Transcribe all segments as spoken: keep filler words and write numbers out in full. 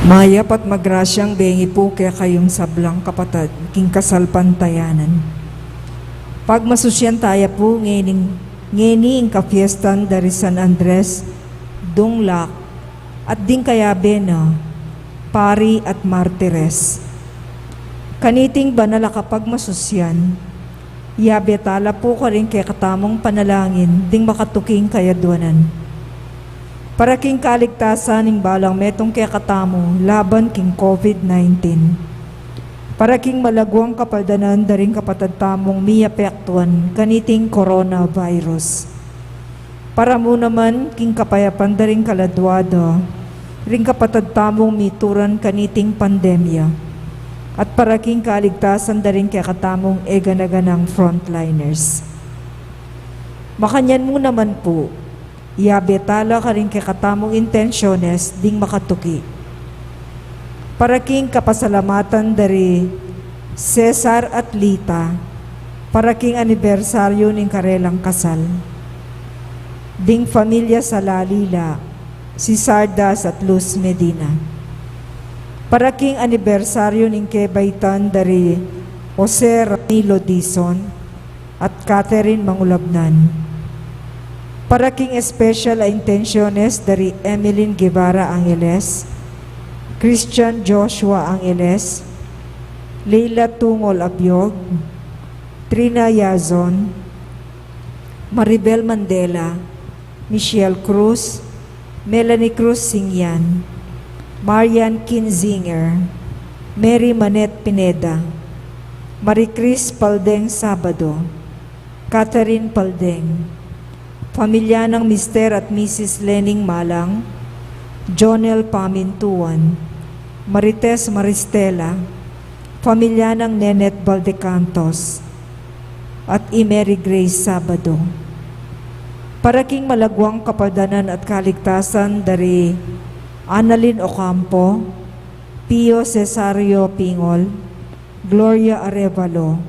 Mayap at magrasyang bengi pu kekayung sablang kapatad king kasalpantayanan. Pagmasusyan taya pu ngening, ngeni ing kapiestan da ri San Andres Dunglac at ding kayabe na, pari at martires. Kaniting banal a kapagmasusyan, yabe tala pu karing kekatamung panalangin ding makatuking kayaduanan. Para king kaligtasan ning balang metung kekatamu laban king COVID nineteen. Para king malaguang kapaldanan da ring kapatad tamung miapektuan kaniting coronavirus. Para mu naman king kapayapan da ring kaladua da ring kapatad tamung mituran kaniting pandemya. At para king kaligtasan da ring kekatamung e gana-ganang frontliners. Makanyan mu naman pu, yabe tala karing kekatamung intensyones ding makatuki. Para king kapasalamatan da ri Cesar at Lita, para king anibersaryu ning karelang kasal. Ding familia Salalila, si Sardas at Luz Medina. Para king anibersaryu ning kebaitan da ri Jose Ramilo Dizon at Catherine Mangulabnan. Para king espesyal a intensyones da ri Emeline Guevara Angeles, Christian Joshua Angeles, Leila Tungol Abiog, Trina Yazon, Maribel Mandela, Michelle Cruz, Melanie Cruz Singyan, Marian Kinzinger, Mary Manette Pineda, Marie Chris Paldeng Sabado, Catherine Paldeng, pamilya nang Mister at Missus Lening Malang, Jonel Pamintuan, Marites Maristela, pamilya nang Nenet Valdecantos, at i Mary Grace Sabado. Para king malaguang kapaldanan at kaligtasan da ri Annalyn Ocampo, Pio Cesario Pingol, Gloria Arevalo,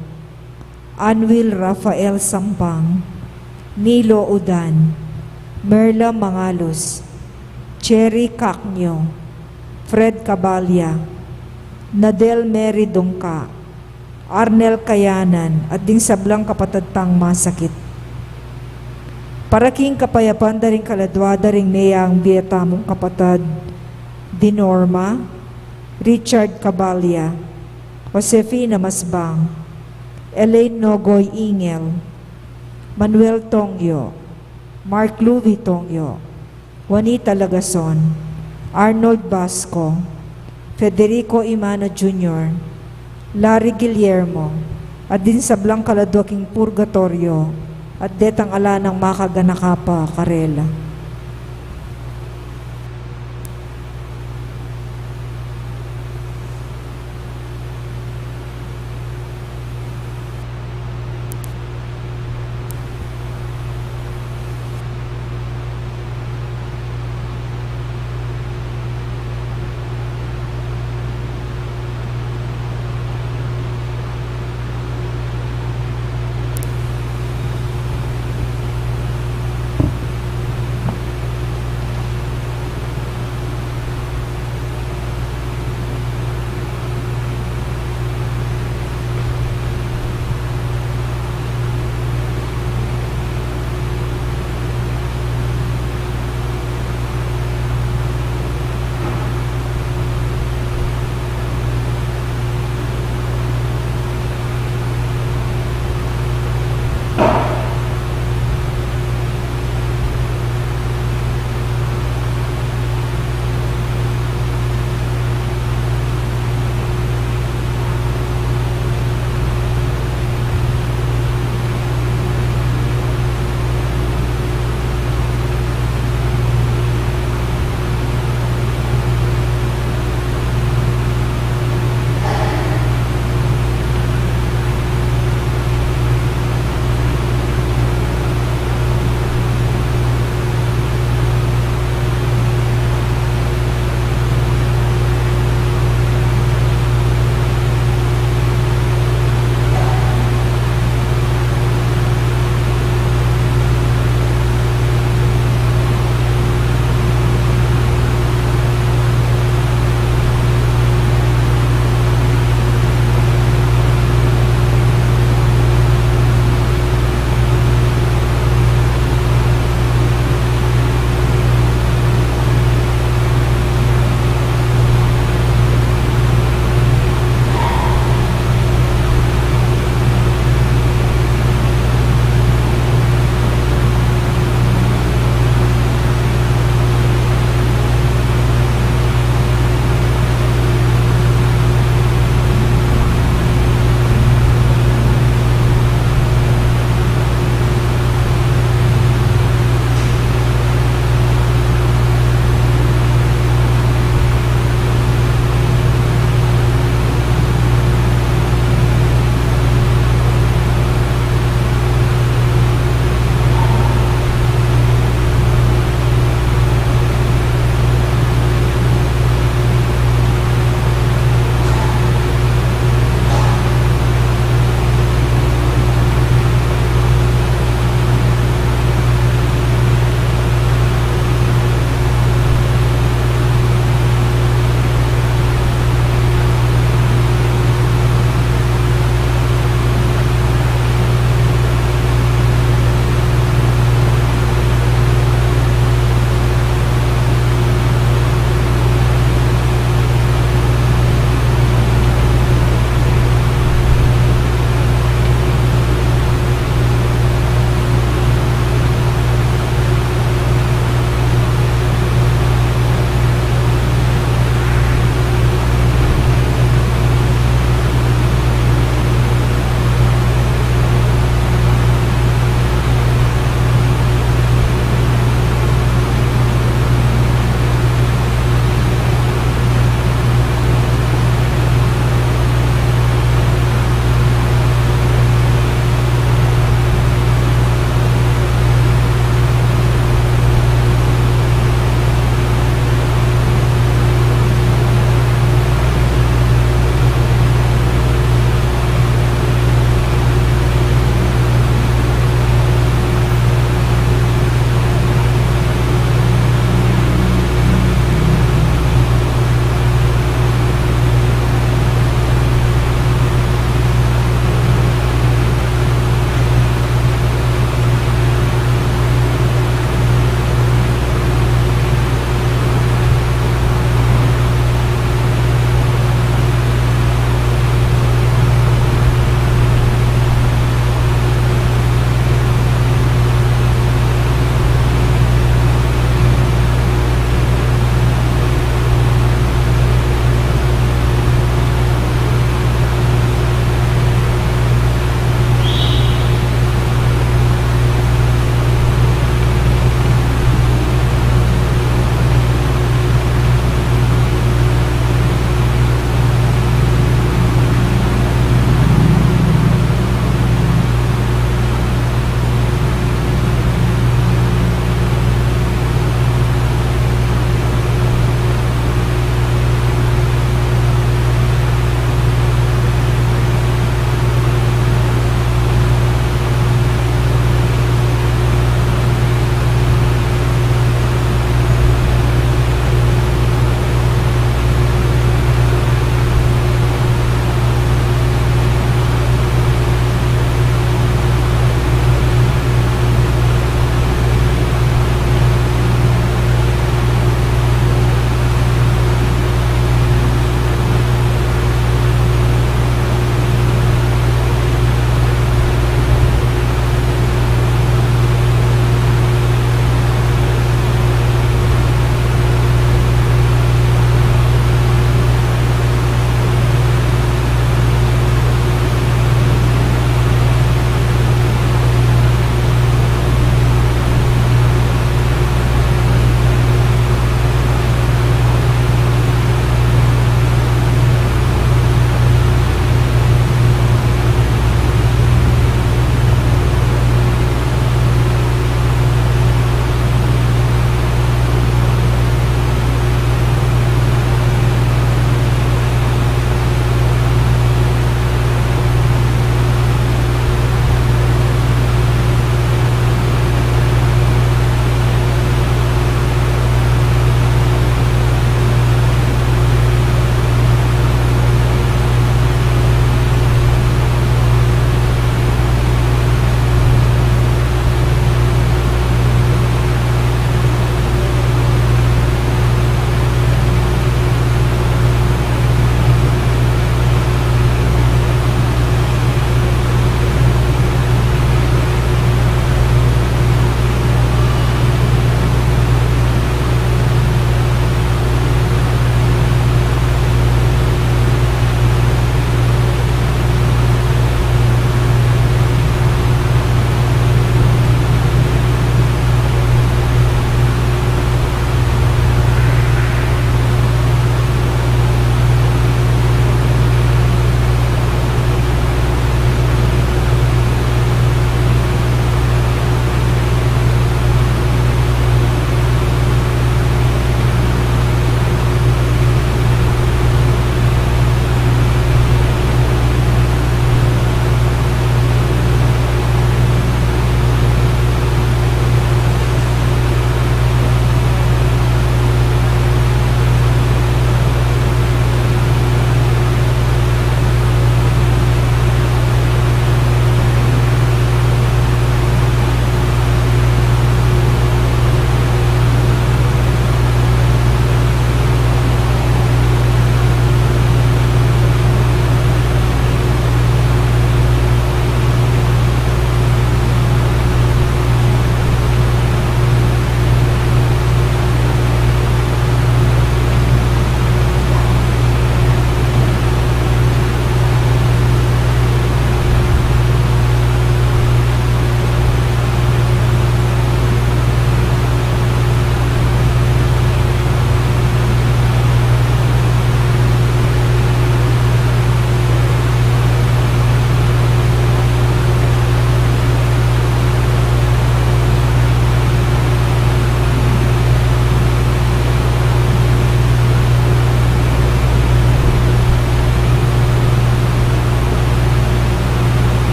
Anwil Rafael Sampang, Nilo Udan, Merla Mangalus, Cherry Cacño, Fred Cabalia, Nadel Mary Dungca, Arnel Kayanan, at ding sablang kapatad tang masakit. Para king kapayapan da ring kaladua da ring meyang bie tamung kapatad Dinorma, Richard Cabalia, Josefina Masbang, Elaine Nogoy Ingel, Manuel Tongyo, Mark Louis Tongyo, Juanita Lagason, Arnold Basco, Federico Imano Junior, Larry Guillermo, at ding sablang kaladua king purgatoryo, at detang ala nang makaganaka pa karela.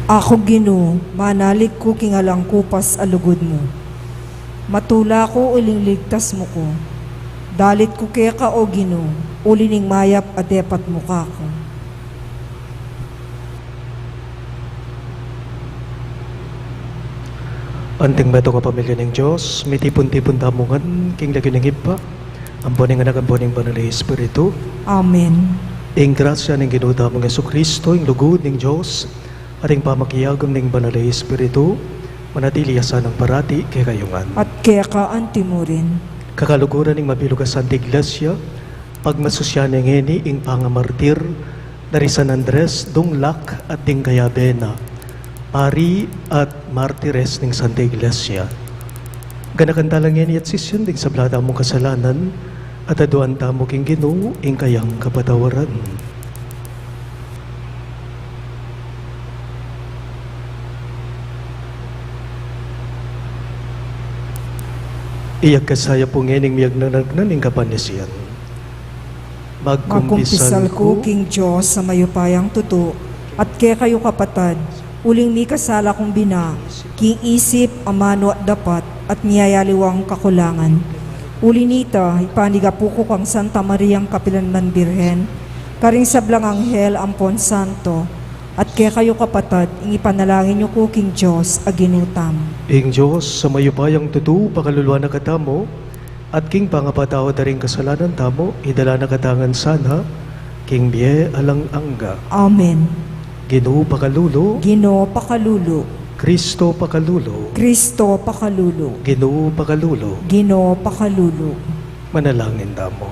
Aku, Ginu, manalig ku king alang kupas a lugud mu. Matula ku uling ligtas mu ku. Dalit ku keka, O Ginu, uli ning mayap a depat mu kaku. Anting metung a pamilya ning Dios, mitipun-tipun tamu ngan king lagyu ning Ibpa, ampo ning Anak, ampo ning Banal a Espiritu. Amen. Ing grasya ning Ginu tamung Jesucristo, ing lugud ning Dios, at ing pamakiagum ning Banal a Espiritu, manatili ya sanang parati kekayu ngan. At keka antimurin. Kakaluguran ning mabilug a Santa Iglesia, pagmasusyan ne ngeni ing pangamartir da ri San Andres, dungla at ding kayabe na, pari at martires ning Santa Iglesia. Ganakan tala ngeni at sisian ding sabla tamung kasalanan, at aduan tamu king Ginu ing kayang kapatawaran. Iyagkas taya pu ngening miyagnanagnan ing kapanisian. Magkumpisal ku king Dios a mayupayang tutu, at kekayu kapatad, uling mikasala kung bina, king isip, amanu at dapat, at miyayaliwang kakulangan. Uli nita, ipanigapu ku kang Santa Mariang kapilanman Birhen, karing sablang anghel ampon santo, at kekayu kapatad, ing ipanalangin yu ku king Dios a Ginu tamu. Ing Dios a mayupayang tutu, pakaluluan na katamu, at king pangapatawad da ring kasalanan tamu, idala na katamu ngan sana king bie alang angga. Amen. Ginu pakalulu. Ginu pakalulu. Kristo pakalulu. Kristo pakalulu. Ginu pakalulu. Ginu pakalulu. Manalangin tamu.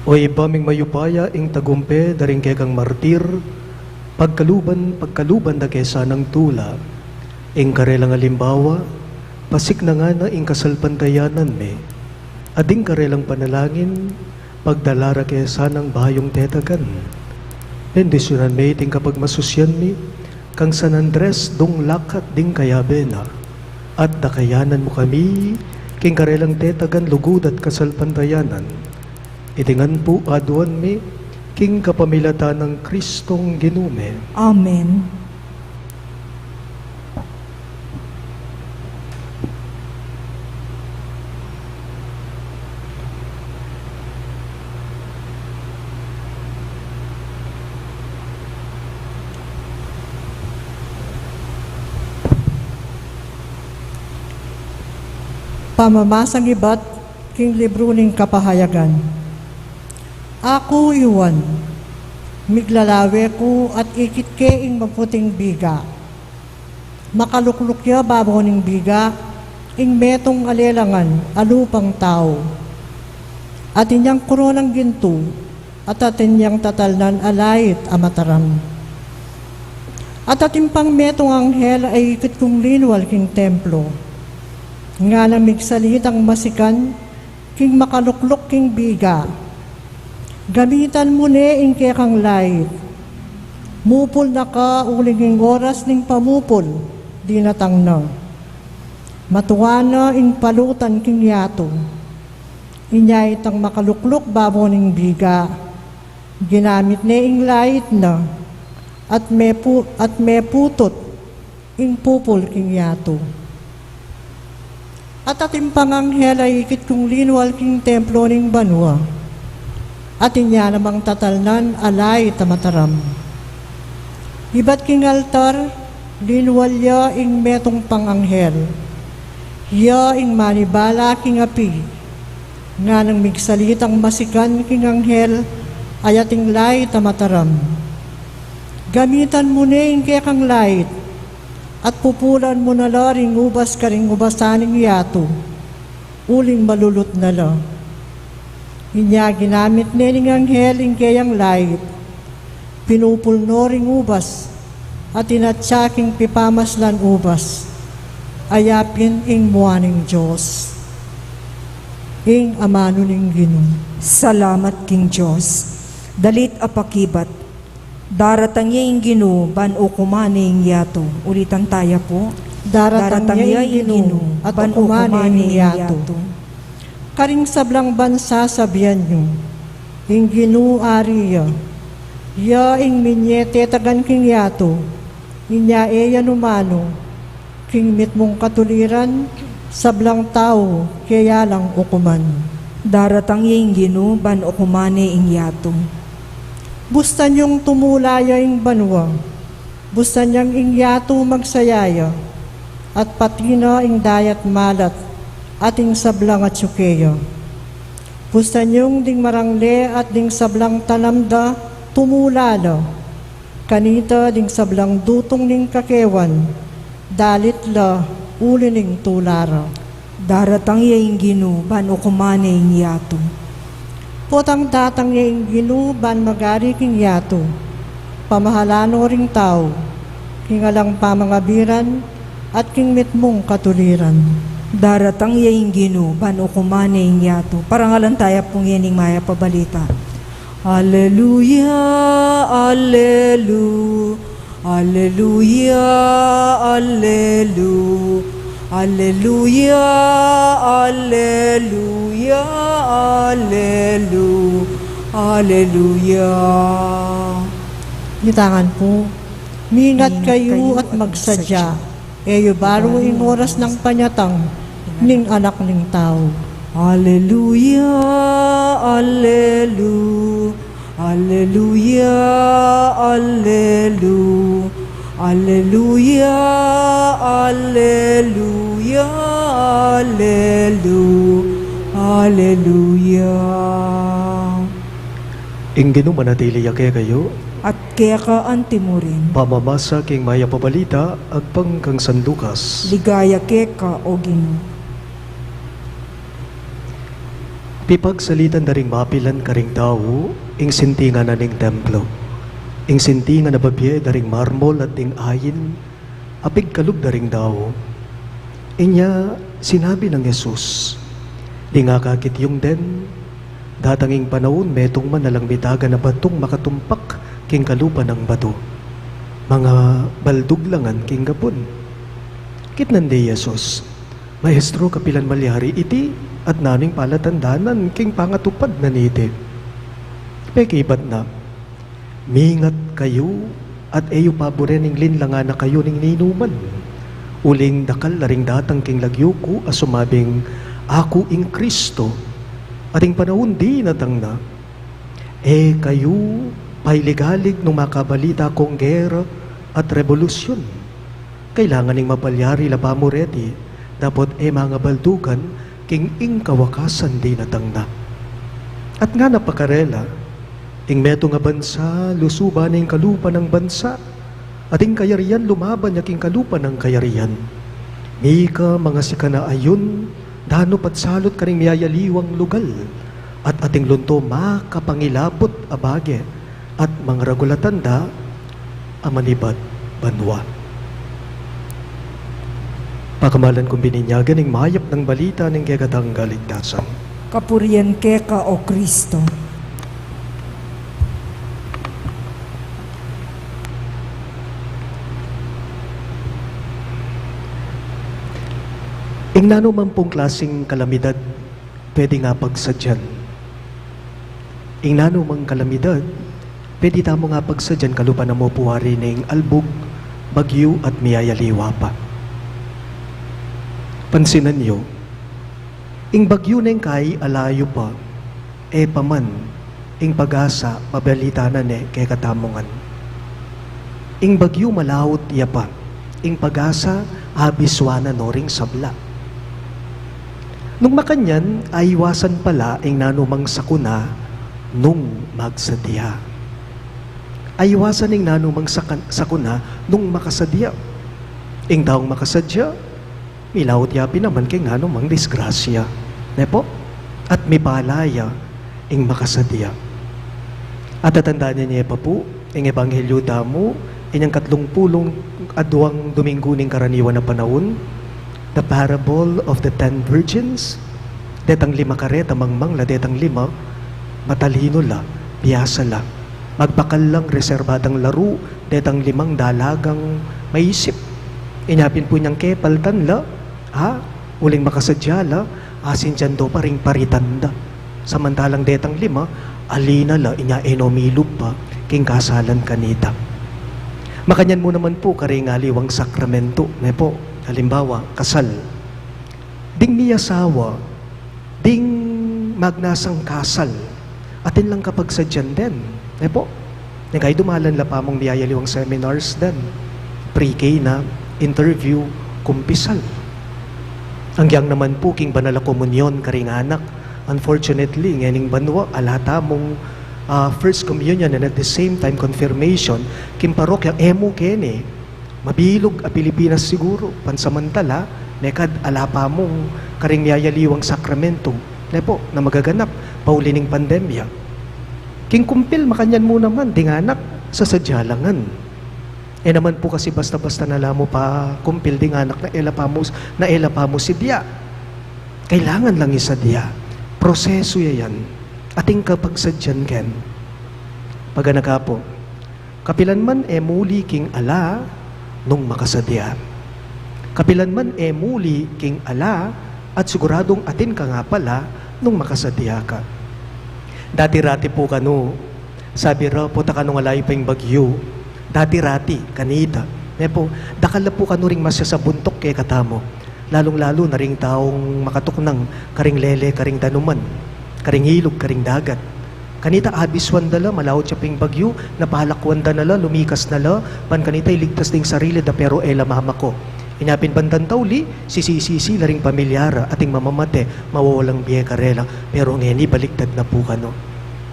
O Ibpa ming mayupaya, ing tagumpe da ring kekang martir, pagkaluban, pagkaluban da ke sanang tula, ing karelang alimbawa, pasiknangan na ing kasalpantayanan mi, at ing karelang panalangin, pagdala ra ke sanang bayung tetagan. Bendisyunan me iting kapagmasusyan mi, kang San Andres, dungla at ding kayabe na, at dakayanan mu kami, king karelang tetagan, lugud at kasalpantayanan. Iti ngan pu aduan mi, king kapamilatan nang Kristong Ginu mi. Amen. Pamamasang ibat king libru ning Kapahayagan. Aku i Juan, miglalawe ku at ikit ke ing maputing biga. Makalukluk ya babo ning biga ing metung a lelangan a lupang tau. Atin yang koronang gintu, at atin yang tatalnan a lait a mataram. At atin pang metung anghel a ikit kung linwal king templo, nganang migsalitang masikan king makalukluk king biga. Gamitan mu ne ing kekang lait. Mupul na ka uling ing oras ning pamupul dinatang na. Matua na ing palutan king yatu. Inya itang makalukluk babo ning biga, ginamit ne ing lait na, at mepu-, at meputut ing pupul king yatu. At atin pang anghel a ikit kung linwal king templo ning banua. Atin ya namang tatalnan a lait a mataram. Ibat king altar, linwal ya ing metung pang anghel. Ya ing manibala king api, nganang migsalitang masikan king anghel a yating lait a mataram. Gamitan mu ne ing kekang lait, at pupulan mu na la ring ubas karing ubasan ning yatu, uling malulut na la. Inya ginamit ne ning anghel ing keyang lait, pinupul no ring ubas, at inatsa king pipamaslan ubas, a yapin ing mua ning Dios. Ing amanu ning Ginu. Salamat king Dios. Dalit a pakibat. Daratang ya ing Ginu ban ukuman ne ing yatu. Ulitan taya pu. Daratang ya ing Ginu at ukuman ne ing yatu. Karing sablang bansa sabian yu, ing Ginu ari ya. Ya ing minie tetagan king yatu, inya e ya numanu, king mitmung katuliran, sablang tau keya lang ukuman. Daratang ya ing Ginu ban ukuman ne ing yatu. Bustan yung tumula ya ing banua, bustan yang ing yatu magsaya ya, at pati na ing dayat malat, at ing sablang atsu keya. Bustan yung ding marangle at ding sablang tanam da tumula la. Kanita ding sablang dutung ning kakewan, dalit la uli ning tula ra. Daratang ya ing Ginu ban ukuman ne ing yatu. Potang datang ya ing Ginu ban magari king yatu, pamahalan no ring tau, king alang pamangabiran, at king mitmung katuliran. Daratang ya ing Ginu ban ukuman ne ing yatu. Parangalan taya pu ngeni ing mayap a balita. Aleluya, alelu, aleluya, alelu, aleluya, alelu, aleluya. Mitangan pu, mingat kayu at magsadya, e yu balu ing oras nang panyatang ning Anak ning Tau. Aleluya, alelu, aleluya, alelu, aleluya, aleluya, alelu, aleluya. Ing Ginu manatili ya kekayu. At keka antimurin. Pamamasa king mayap a balita, agpang kang San Lucas. Ligaya keka, o Ginu. Pipagsalitan da ring mapilan karing tau ing sintingan na ning templo. Ing sintingan a babie da ring marmol at ding ain, a pigkalub da ring tau. Inya sinabi nang Jesus, Ding akakit yung den, datang ing panaun metung man alang mitagan a batung makatumpak king kalupa nang batu. Mangabaldug la ngan king gabun. Kitnan de i Jesus, Maestro, kapilan malyari iti, at nanu ing palatandanan king pangatupad na niti? Pekibat na, Mingat kayu at e yu paburen ing linlangan na kayu ning ninuman. Uling dakal la ring datang king lagyu ku a sumabing, Aku ing Kristo, at ing panaun dinatang na. E kayu pailigalig nung makabalita kung gera at rebolusyun. Kailangan ing mapalyari la pamureti, dapot e mangabaldugan king ing kawakasan dinatang na. At ngana pa karela, ing metung a bansa lusuban ne ing kalupa nang bansa, at ing kayarian lumaban ya king kalupa nang kayarian. Mika mangasika na ayun, danup at salut karing miyayaliwang lugal, at ating lunto makapangilaput a bage, at mangragulatan da a manibat banua. Pakamalan kung bininyagan ing mayap nang balita ning kekatang kaligtasan. Kapurian keka, o Kristo. Ing nanu man pung klasing kalamidad pwede nang pagsadyan. Ing nanu mang kalamidad, pwede tamu nang pagsadyan kalupa na mu pu wari ning albug, bagyu at miyayaliwa pa. Pansinan yu, ing bagyu neng kai alayu pa, e pa man, ing pag-asa mabalita na ne kekatamu ngan. Ing bagyu malaut ya pa, ing pag-asa abiswan na no ring sabla. Nung makanyan, aiwasan pala ing nanumang sakuna nung magsadia. Aiwasan ing nanumang sakan-, sakuna nung makasadia. Ing taung makasadia, milaut ya pin naman king nanumang disgrasya. Ne pu? At mipala ya ing makasadia. At tatandaan ye pa pu, ing ebanghelyu tamu, inyang katlung pulung aduang Dominggu ning karaniwan a panaun, the parable of the ten virgins, detang lima kareta mangmang la, detang lima matalinu la, piasa la. Magbakal lang reserba dang laru, detang limang dalagang maisip. Inya pin pu inyang kepaltan la, ha? Uling makasadya la, asin dian do pa ring paritan da. Samantalang detang lima, ali na la, inya e no milupa, king kasalan kanita. Makanyan mu naman pu karing aliwang sakramento, ne pu? Halimbawa, kasal. Ding miyasawa, ding magnasang kasal, atin lang kapagsadyan den, ne pu? Neng kayu dumalan la pa mung miyayaliwang seminars den, pre-K na, interview, kumpisal. Agyang naman pu king banal a komunyon karing anak. Unfortunately, ngening banua, ala tamung, ah, first communion and at the same time confirmation, king parokya, e mu keni. Mabilug a Pilipinas siguru, pansamantala, mekad ala pa mung karing miyayaliwang sakramento, ne pu, na magaganap, pauli ning pandemya. King kumpil, makanyan mu naman, ding anak, sasadya la ngan. E naman pu kasi basta-basta na la mu pakumpil ding anak na e la pa mu, na e la pa mu sadya. Kailangan lang isadya. Proseso ya yan. Atin kapagsadyan ken. Paganakan pu. Kapilan man e muli king ala nung makasadya. Kapilan man e muli king ala at siguradung atin ka nga pala nung makasadya ka. Dati-rati pu kanu, sabi ra, pota kanu nga ala pa ing bagyu. Dati-rati, kanita. Ne pu, dakal la pu kanu ring masya sa buntuk kekatamu. Lalung-lalu na ring taung makatuknang karing lele, karing danuman, karing ilug, karing dagat. Kanita abiswan da la, malaut ya pa ing bagyu, napalakwan da na la, lumikas na la, ban kanita iligtas da ing sarili da, pero e la mamako. Inya pin bandang tauli, sisisi la ring pamilya ra, ating mamamate, mawawalang bie karela, pero ngeni baligtad na pu kanu.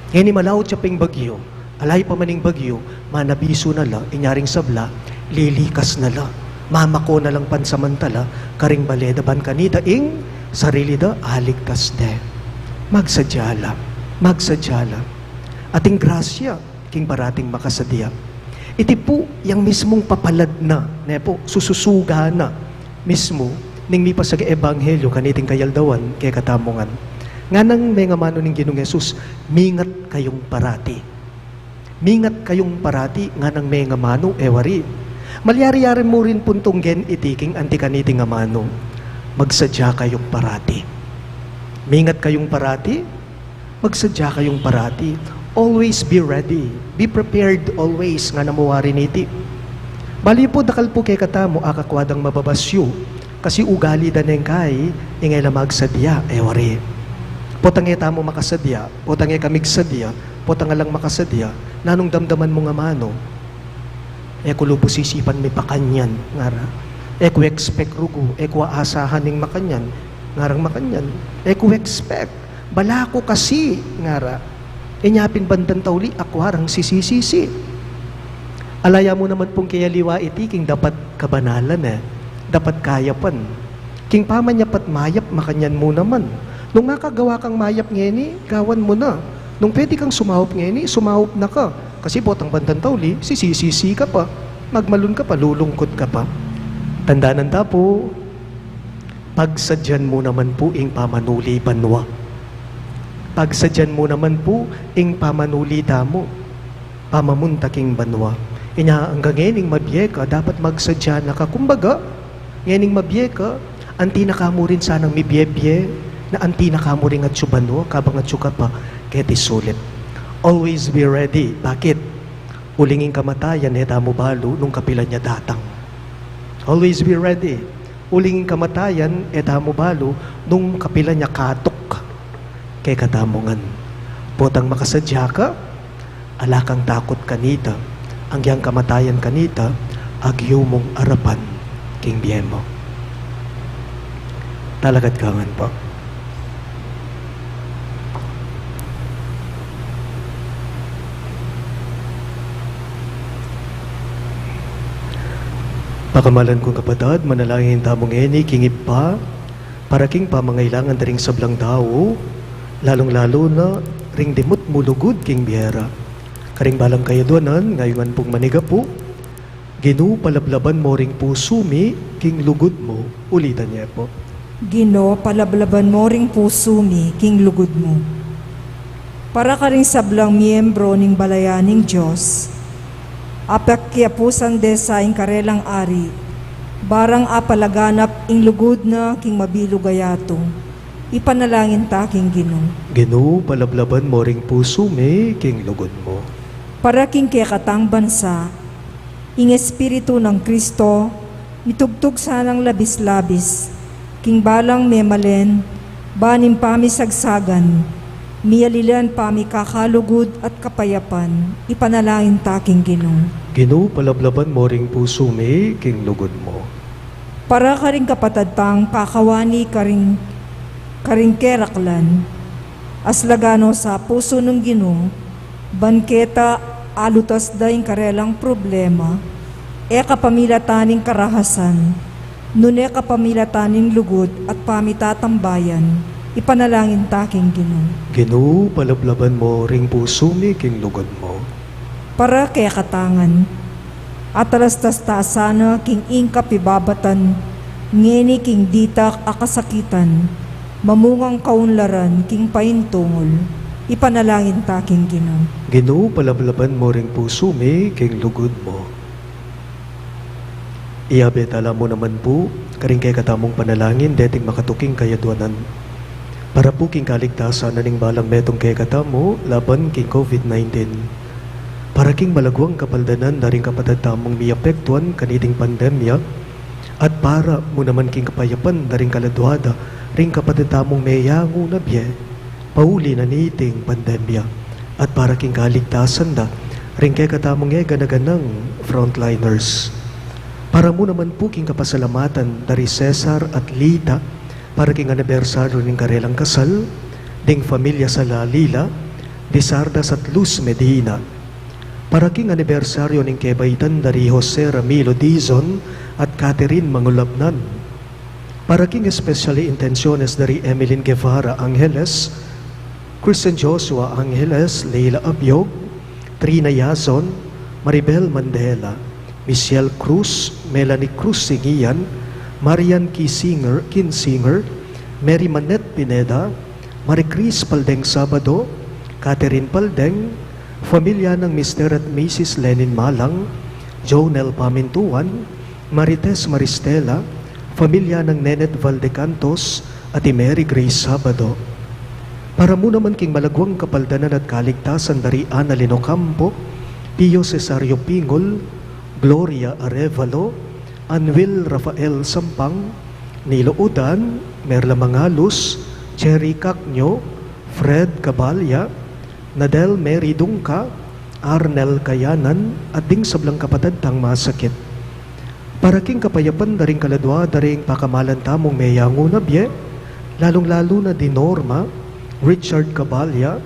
Ngeni malaut ya pa ing bagyu, ala pa man ing bagyu, manabisu na la, inya ring sabla, lilikas na la. Mamako na lang pansamantala, karing bale da ban kanita ing sarili da, aligtas de. Magsadya la, magsadya la. Ating grasya, king parating makasadya. Iti pu, yang mismung papalad na, ne pu, sususuga na mismu, ning mipasaga ebanghelyo kaniting kayaldawan, kekatamu ngan. Nganang mengamanu ning Ginung Jesus, mingat kayung parati. Mingat kayung parati, nganang mengamanu, e wari. Malyari-yari mu rin pung tunggen iti king anti kaniting amanu. Magsadya kayung parati. Mingat kayung parati, magsadya kayung parati. Always be ready. Be prepared always, ngana mu wari niti. Bali pu, dakal pu kekatamu, akakwa dang mababasyu. Kasi ugali da neng kai, ing e la magsadya, e wari. Potang e tamu makasadya, potang e ka migsadya, potang alang makasadya, nanung damdaman mung amanu? E ku lubus isipan mipakanyan, ngara. E ku expect rugu, e ku aasahan ing makanyan, ngarang makanyan. E ku expect, bala ku kasi, ngara. Inya pin bandang tauli, akwa rang sisisi. Ala ya mu naman pung kayaliwa iti king dapat kabanalan, e. Dapat kayapan. King pamanyapat mayap, makanyan mu naman. Nung makagawa kang mayap ngeni, gawan mu na. Nung pwede kang sumaup ngeni, sumaup na ka. Kasi potang bandang tauli, sisisi ka pa. Magmalun ka pa, lulungkut ka pa. Tandanan ta pu, pagsadyan mu naman pu ing pamanuli banua. Pagsadyan mu naman pu ing pamanuli tamu. Pamamunta king banua. Inya anggang ngening mabie ka, dapat magsadya na ka. Kumbaga, ngening mabie ka, anti na ka mu rin sanang mibie-bie, na anti na ka mu rin atsu banua, kabang atsu ka pa keti sulip. Always be ready. Bakit? Uling ing kamatayan, e tamu balu nung kapilan ya datang. Always be ready. Uling ing kamatayan, e tamu balu nung kapilan ya katuk kekatamu ngan. Potang makasadya ka, ala kang takut kanita, agyang kamatayan kanita, agyu mung arapan king bie mu. Talakad ka ngan pu. Pakamalan kung kapatad, manalangin tamu ngeni king Ibpa, para king pamangailangan da ring sablang tau, lalung-lalu na ring dimut mu lugud king bie ra. Karing balang kayadwanan, ngayungan pung manigapu, Ginu, palablaban mo ring pusu mi king lugud mu. Ulitan ye pu. Ginu, palablaban mo ring pusu mi king lugud mu. Para karing sablang miyembro ning balayan ning Dios, a pakiapusan de sa ing karelang ari, barang apalaganap ing lugud na king mabilug a yatu, ipanalangin ta king Ginu. Ginu, palablaban mo ring pusu mi king lugud mu. Para king kekatang bansa, ing Espiritu nang Kristo, mitugtug sanang labis-labis, king balang memalen, ban ing pamisagsagan, mialilan pamikakalugud at kapayapan, ipanalangin ta king Ginu. Ginu, palablaban mu ring pusu mi king lugud mu. Para karing kapatad tang kakawani karing, karing keraklan, aslagan no sa pusu ning Ginu, ban keta alutas da ing karelang problema, e kapamilatan ning karahasan, nune kapamilatan ning lugud at pamitatambayan, ipanalangin ta king Ginu. Ginu, palablaban mu ring pusu mi king lugud mu. Para kekatang ngan, atalastas ta sana king ing kapibabatan, ngeni king ditak a kasakitan, mamungang kaunlaran king paintungul, ipanalangin ta king Ginu. Ginu, palablaban mu ring pusu mi king lugud mu. Iyabe tala mu naman pu karing kekatamung panalangin deting makatuking kayaduanan. Para pu king kaligtasan na ning balang metung kekatamu laban king COVID nineteen. Para king malagwang kapaldanan da ring kapatad tamung miapektuan kaniting pandemya, at para mu naman king kapayapan da ring kaladua da ring kapatad tamung meyangu na bie pauli na niting pandemya, at para king kaligtasan da ring kekatamung e gana-ganang frontliners. Para mu naman pu king kapasalamatan da ri Cesar at Lita, para king anibersaryu ning karelang kasal, ding familia Salalila, di Sardas at Luz Medina. Para king anibersaryu ning kebaitan da ri Jose Ramilo Dizon at Catherine Mangulabnan. Para king especial intensiones da ri Emeline Guevara Angeles, Christian Joshua Angeles, Leila Abiog, Trina Yazon, Maribel Mandela, Michelle Cruz, Melanie Cruz Singian, Marian Kisinger, Kinsinger, Mary Manette Pineda, Marie Chris Paldeng Sabado, Catherine Paldeng, familia nang Mister at Missus Lenin Malang, Jonel Pamintuan, Marites Maristela, familia nang Nenet Valdecantos, at i Mary Grace Sabado. Para mu naman king malagwang kapaldanan at kaligtasan da ri Annalyn Ocampo, Pio Cesario Pingol, Gloria Arevalo, Anwil Rafael Sampang, Nilo Udan, Merla Mangalus, Cherry Cacño, Fred Cabalya, Nadel Mary Dungca, Arnel Kayanan, at ding sablang kapatad tang masakit. Para king kapayapan da ring kaladua da ring pakamalan tamung meyangu na bie, lalung-lalu na di Norma, Richard Cabalya,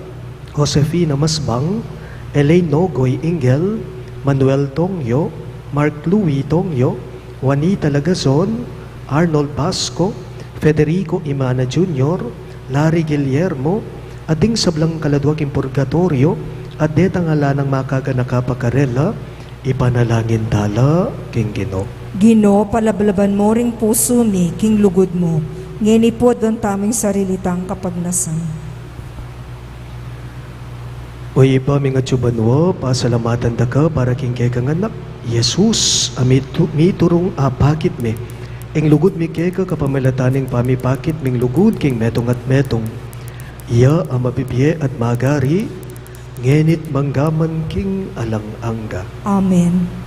Josefina Masbang, Elaine Nogoy Ingel, Manuel Tongyo, Mark Louis Tongyo, Juanita Lagazon, Arnold Basco, Federico Imana Junior, Larry Guillermo, at ding sablang kaladua king purgatoryo, at detang ala nang makaganaka pa karela, ipanalangin tala king Ginu. Ginu, palablaban mu ring pusu mi king lugud mu, ngeni pu at bantamu ing sarili tang kapagnasan. O Ibpa mi, atsu ka banua, pasalamatan da ka para king kekang Anak, Jesus, a mitu-, miturung a pakit mi. Ing lugud mi keka kapamilatan ning pamipakit ming lugud king metung at metung. Iya a mabibie at magari, ngeni't manggaman king alang angga. Amen.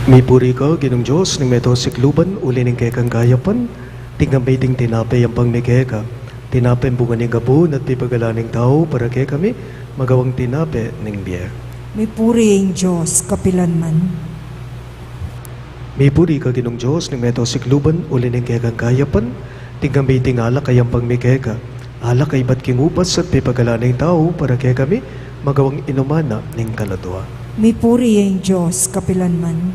Mipuri ka, Ginung Dios ning meto sikluban, uli ning kekang kayapan, tinggap mi iting tinape yampang mi keka. Tinape bunga ning gabun at pipagalan ning tau para kekami, magawang tinape ning bie. Mipuri ing Dios kapilanman. Mipuri ka, Ginung Dios ning meto sikluban, uli ning kekang kayapan, tinggap mi iting alak a yampang mi keka. Ala kaibat king ubas at pepagalan ning tau para kekami, magawang inuman na ning kaladua. Mipuri ya ing Dios kapilanman.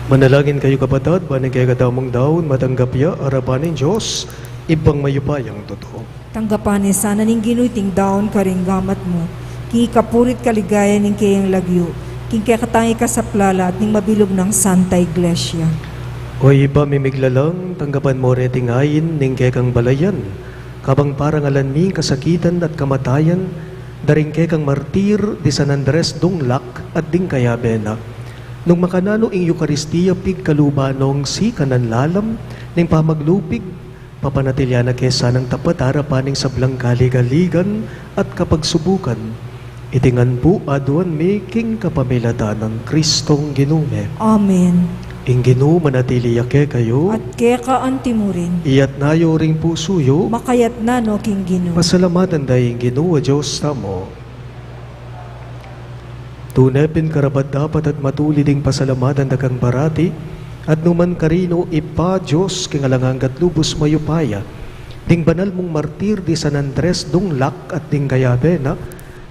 Manalangin kayu, kapatad, ban ing kekatamung daun matanggap ya arapan ning Dios, Ibpang mayupayang tutu. Tanggapan na sana ning Ginu iting daun karing gamat mu, king ikapuri't kaligayan ning keyang lagyu, king kekatang ikasaplala at ning mabilug nang Santa Iglesia. O Ibpa ming miglalang, tanggapan mu reting ain ning kekang balayan, kabang parangalan mi ing kasakitan at kamatayan da ring kekang martir di San Andres Dunglac at ding kayabe na. Nung makananu ing Eukaristia pigkaluban nong sikanan lalam ning pamaglupig, papanatilian na ke sanang tapat arapan ning sablang kaligaligan at kapagsubukan. Iti ngan pu aduan mi king kapamilatan nang Kristong Ginu mi. Amen. Ing Ginu manatili ya kekayu. At keka antimurin. Iyatas yu ring pusu yu. Makayatas no king Ginu. Pasalamatan da ing Ginu a Dios tamu. Tune pin karapat-dapat at matulid ing pasalamatan da kang parati, at nukarin man, Ibpa, Dios king alang angga at lubus mayupaya, ding banal mung martir di San Andres Dunglac at ding kayabe na,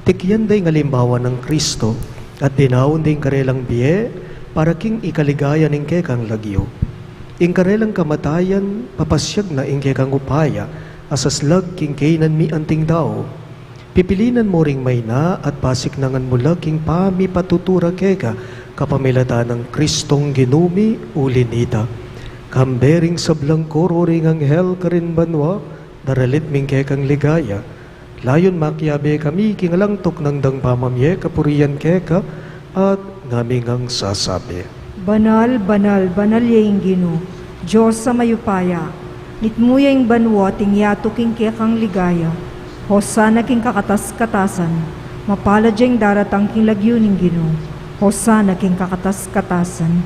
tikyan da ing alimbawa nang Kristo, at dinaun da ing karelang bie para king ikaligaya ning kekang lagyu. Ing karelang kamatayan, papasyag na ing kekang upaya a saslag king kainan mi anting tau. Pipilinan mu ring maina at pasiknangan mu la king pamipatutu ra keka kapamilatan nang Kristong Ginu mi. Uli na nita, kambe ring sablang koro ring anghel karin banua, daralit mi ing kekang ligaya. Layun makiabe kami king alang tuknang dang pamamie kapurian keka, at ngami ngang sasabi: Banal, banal, banal ya ing Ginu, Dios a mayupaya. Mitmu ya ing banua at ing yatu king kekang ligaya. Hosana king kakatas-katasan. Mapalad ya ing daratang king lagyu ning Ginu. Hosana king kakatas-katasan.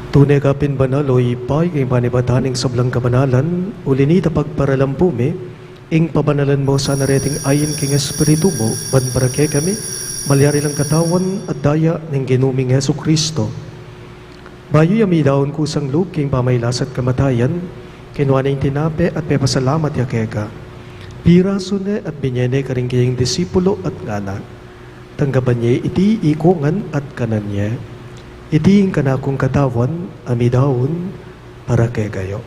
Tune ka pin banal, o Ibpa, ika ing panibatan ning sablang kabanalan, uli na nita pagparalampu mi ing pabanalan mu sana reting ain king Espiritu mu, ban para kekami malyari lang katawan at daya ning Ginu ming Jesucristo. Bayu ya midaun kusang lub king pamailas at kamatayan, kinua ne ing tinape at pepasalamat ya keka. Pirasu ne at binie ne karing keyang disipulo at ngana: Tanggapan ye iti ikongan at kanan ye. Iti ing kanakung katawan a midaun para kekayu.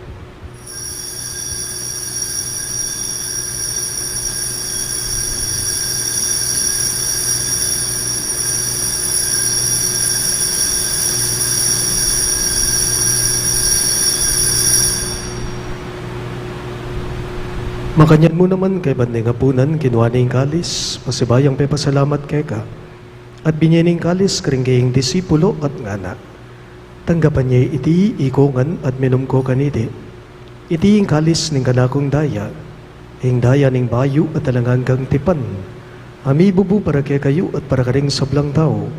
Makanyan mu naman, kaybat ning apunan, kinua ne ing kalis, pasibayu yang pepasalamat keka, at binie ne ing kalis karing keyang disipulo at ngana: Tanggapan ye iti ikongan at minum ko kaniti. Iti ing kalis ning kanakung daya, ing daya ning bayu at alang anggang tipan, a mibubu para kekayu at para karing sablang tau,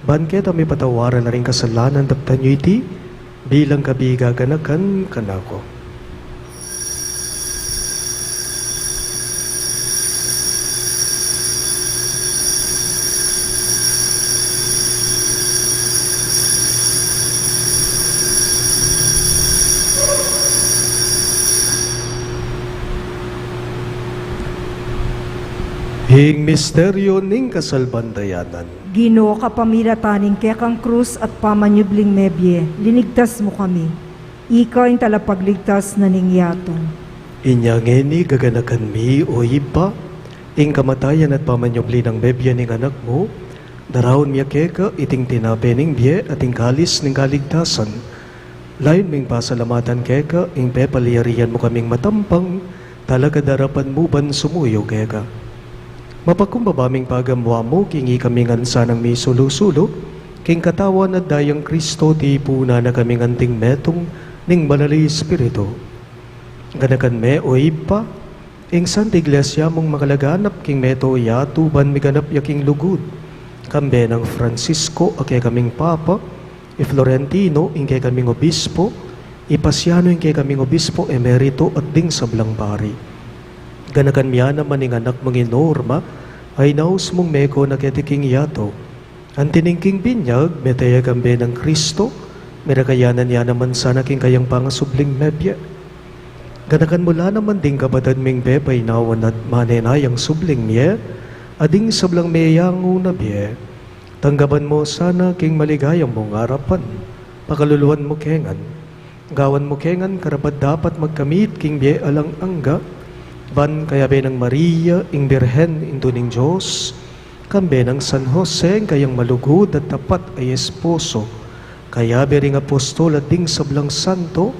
ban keta mipatawaran la ring kasalanan. Daptan yu iti bilang kabigaganakan kanaku. Ing misteryu ning kasalpantayanan. Ginu, kapamilatan ning kekang krus at pamanyubling mebie, linigtas mu kami. Ika ing talapagligtas na ning yatu. Inya ngeni gaganakan mi, o Ibpa, ing kamatayan at pamanyubli nang mebie ning Anak mu, daraun mi keka iting tinape ning bie at ing kalis ning kaligtasan. Layun ming pasalamatan keka ing pepalyarian mu kaming matampang talakad arapan mu ban sumuyu keka. Mapakumbaba ming pagamuan mu king ikami ngan sanang misulu-sulu king katawan at dayang Kristo, tipunan na kaming anting metung ning Banal a Espiritu. Ganakan me, o Ibpa, ing Santa Iglesia mung makalaganap king meto a yatu ban miganap ya king lugud, kambe nang Francisco a kekaming Papa, i Florentino ing kekaming Obispo, i Paciano ing kekaming Obispo Emerito at ding sablang pari. Ganakan mi ya naman ing anak mung i Norma, a inaus mung meko na keti king yatu. Anti ning king binyag, mete ya kambe nang Kristo, merakayanan ya naman sana king kayang pangasubling mebie. Ganakan mu la naman ding kapatad ming Pepa, inawan at manenayang subling mie, a ding sablang meyangu na bie. Tanggapan mu sana king maligaya mung arapan, pakaluluan mu ke ngan. Gawan mu ke ngan karapat-dapat magkamit king bie alang angga, ban kayabe nang Maria, ing Birhen, Indu ning Dios, kambe nang San Jose, ing kayang malugud at tapat a esposo, kayabe ring apostol at ding sablang santo,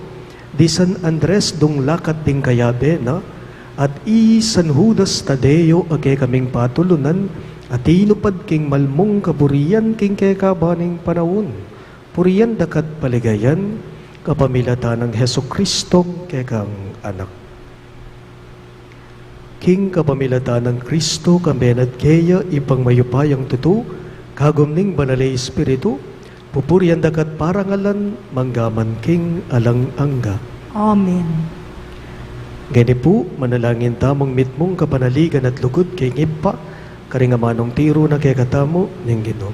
di San Andres dunglakat ding kayabe na, at i San Judas Tadeo a kekaming patulunan, a tinupad king mal mung kaburian king kekaban ning panaun. Purian da ka at paligayan, kapamilatan nang Jesucristong kekang Anak. King kapamilatan nang Kristo, kambe na at keya, Ibpang mayupayang tutu, kagum ning Banal a Espiritu, pupurian da ka at parangalan, mangga man king alang angga. Amen. Ngeni pu, manalangin tamung mitmung kapanaligan at lugud king Ibpa, karing amanung tiru na kekatamu ning Ginu.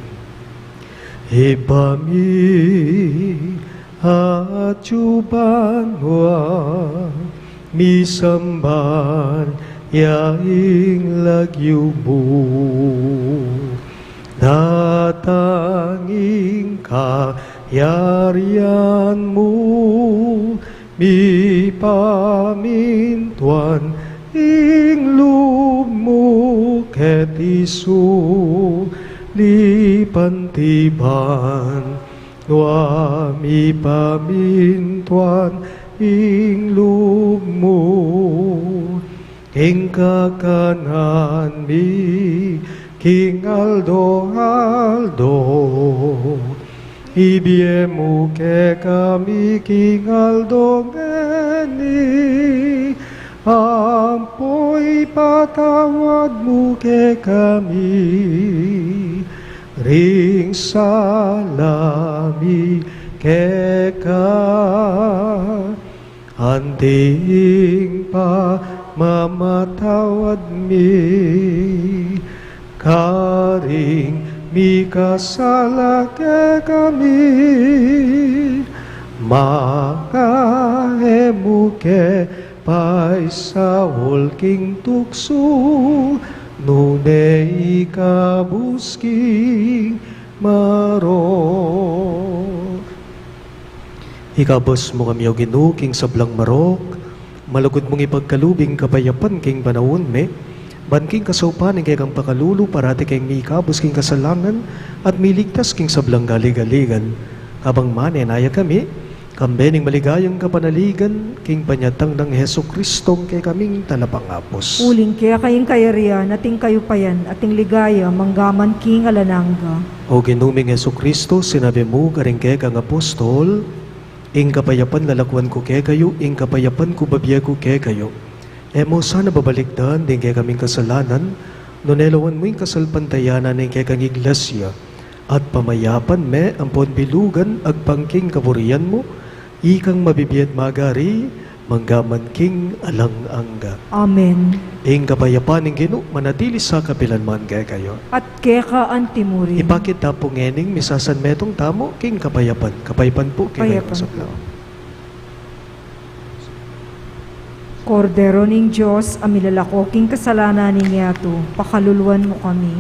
Ibpa mi, atsu ka banua, misamban ya ing lagyu mu. Datang ing kayarian mu, mipamintuan ing lub mu keti sulip anti banua, mipamintuan ing lub mu. Ing kakanan mi king aldo-aldo, ibie mu kekami king aldo ngeni, ampo ipatawad mu kekami ring sala mi keka, anti ing pamamatawad mi karing mikasala kekami, manga e mu ke paisaul king tuksu, nune ikabus king marok. Ikabus mu kami, O Ginu, king sablang marok, malugud mung ipagkalub ing kapayapan king panaun mi, ban king kasaupan ning kekang pakalulu parati keng mikabus king kasalanan at miligtas king sablang galigaligan. Kabang manenaya kami kambe ning maligayang kapanaligan king panyatang nang Jesucristong kekaming talapangabus. Uling keka ing kayarian, at ing kayupayan, at ing ligaya, mangga man king alang angga. O Ginu ming Jesucristo, sinabi mu karing kekang apostol, ing kapayapan lalakuan ku kekayu, ing kapayapan ku babie ku kekayu. E mu sana babalikdan ding kekaming kasalanan, nune lawan mu ing kasalpantayanan ning kekang Iglesia, at pamayapan me ampon bilugan agpang king kaburian mu, ikang mabibie at magari, mangga man king alang angga. Amen. Ing kapayapan ning Ginu manatili sa kapilan man kekayu. At keka antimurin. Ipakit ta pu ngening misasanmetung tamu king kapayapan. Kapayapan pu kekayu. Kapayapan pu. Kordero ning Dios, a milalako king kasalanan ning yatu, pakaluluan mu kami.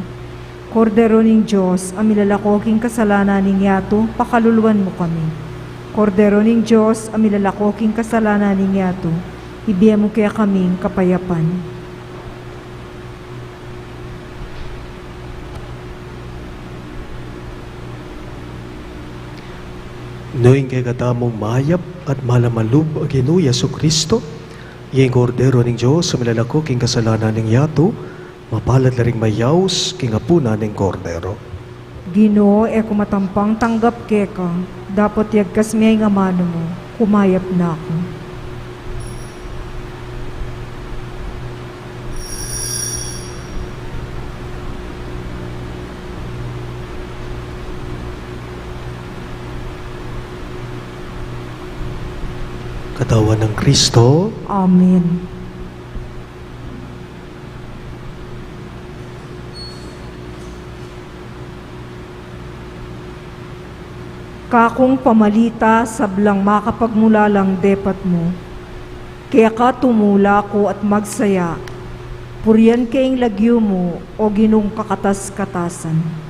Kordero ning Dios, a milalako king kasalanan ning yatu, pakaluluan mu kami. Kordero ning Dios, a milalako king kasalanan ning yatu, ibie mu kekaming kapayapan. Nu ing kekatamung mayap at malamalub a Ginu Jesucristo, ing Kordero ning Dios a milalako king kasalanan ning yatu, mapalad la ring mayaus king apunan ning Kordero. Ginu, e ku matampang tanggap keka, dapot yagkas me ing amanu mu, kumayap na ku. Katawan nang Kristo. Amen. Kakung pamalita sablang makapagmulalang depat mu, keka tumula ku at magsaya, purian ke ing lagyu mu, o Ginung kakatas-katasan.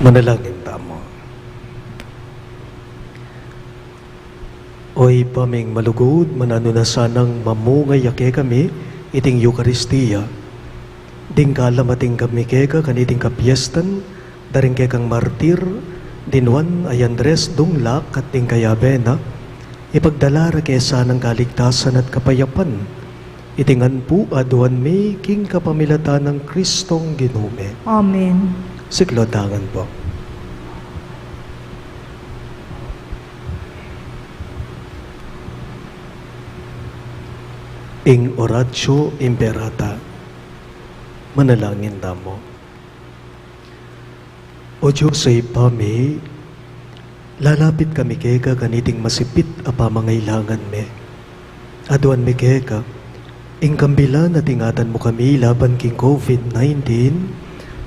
Manalangin tamu. O Ibpa ming malugud, mananu na sanang mamungay ya kekami iting Eukaristia. Ding kalam atin kami keka kaniting kapiestan da ring kekang martir, ding Juan, i Andres, ding Lac, at ding kayabe na, ipagdala ra ke sanang kaligtasan at kapayapan. Iti ngan pu aduan mi king kapamilatan nang Kristong Ginu mi. Amen. Siklaud tamu ngan pu. Ing Oratio Imperata. Manalangin tamu. O Dios a Ibpa mi, lalapit kami keka kaniting masipit a pamangailangan mi. Aduan mi keka, ing kambilan at ingatan mu kami laban king COVID nineteen,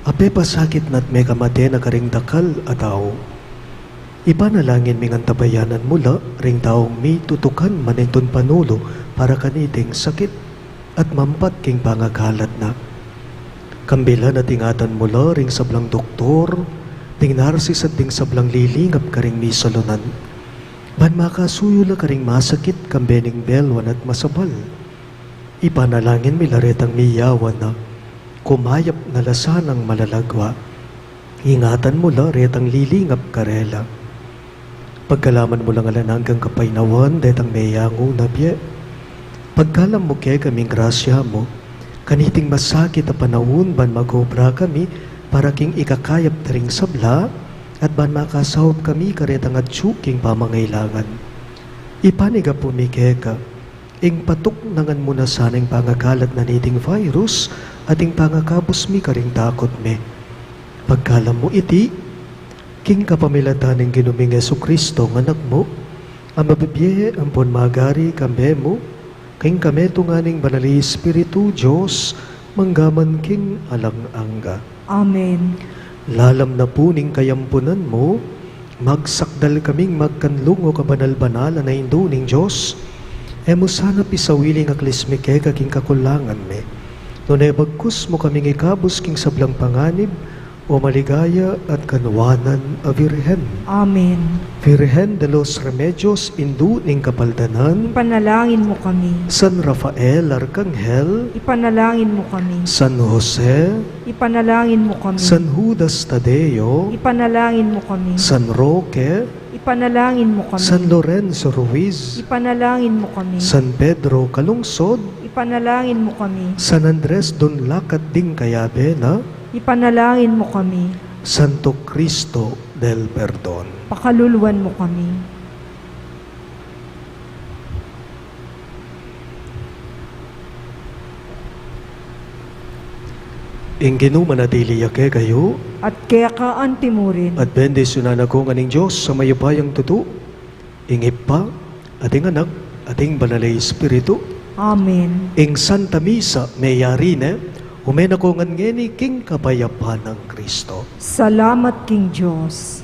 a pepasakit na at mekamate na karing dakal a tau. Ipanalangin ming antabayanan mu la ring taung mitutukan manintun panulu para kaniting sakit at mampat king pangakalat na. Kambilan at ingatan mu la ring sablang doktor, ding narsis at ding sablang lilingap karing misalunan, ban makasuyu la karing masakit kambe ning belwan at masabal. Ipanalangin mi la retang miyawan na, kumayap na la sanang malalagwa. Ingatan mu la retang lilingap karela. Pagkalaman mu lang alang anggang kapaynawan detang meyangu na bie. Pagkalam mu kekami ing grasya mu, kaniting masakit a panaun ban mag-obra kami para king ikakayap da ring sabla, at ban makasaup kami karetang atyu king pamangailangan. Ipanyawad mi keka, ing patuknangan mu na sana ing pangakalat na niting virus at ing pangakabus mi karing takut mi. Pagkalam mu iti, King kapamilatan ning Ginu ming Jesucristo, nga Anak mu, a mabibie ampon magari kambe mu, king kametungan ning Banal a Espiritu, Dios, mangga man king alang angga. Amen. Lalam na pu ning kayampunan mu, magsakdal kaming magkanlungo kabanal-banalan a Indu ning Dios, e mu sana pisawili ing aklis mi keka king kakulangan mi, nune bagkus mu kaming ikabus king sablang panganib, o maligaya at kanwanan a Virgen. Amen. Virgen de los Remedios, Indu ning Kapaldanan. Ipanalangin mu kami. San Rafael Arkanghel. Ipanalangin mu kami. San Jose. Ipanalangin mu kami. San Judas Tadeo. Ipanalangin mu kami. San Roque. Ipanalangin mu kami. San Lorenzo Ruiz. Ipanalangin mu kami. San Pedro Calungsod. Ipanalangin mu kami. San Andres Dunlakat ding Kayabena. Ipanalangin mu kami. Santo Cristo del Perdon. Pakaluluan mu kami. Ing Ginu manatili ya kekayu. At keka antimurin. At bendisyunan na kayu ngan ning Dios a mayupayang tutu, ing Ibpa, at ing Anak, at ing Banal a Espiritu. Amen. Ing Santa Misa meyari ne, ume na kayu ngan ngeni king kapayapan nang Kristo. Salamat king Dios.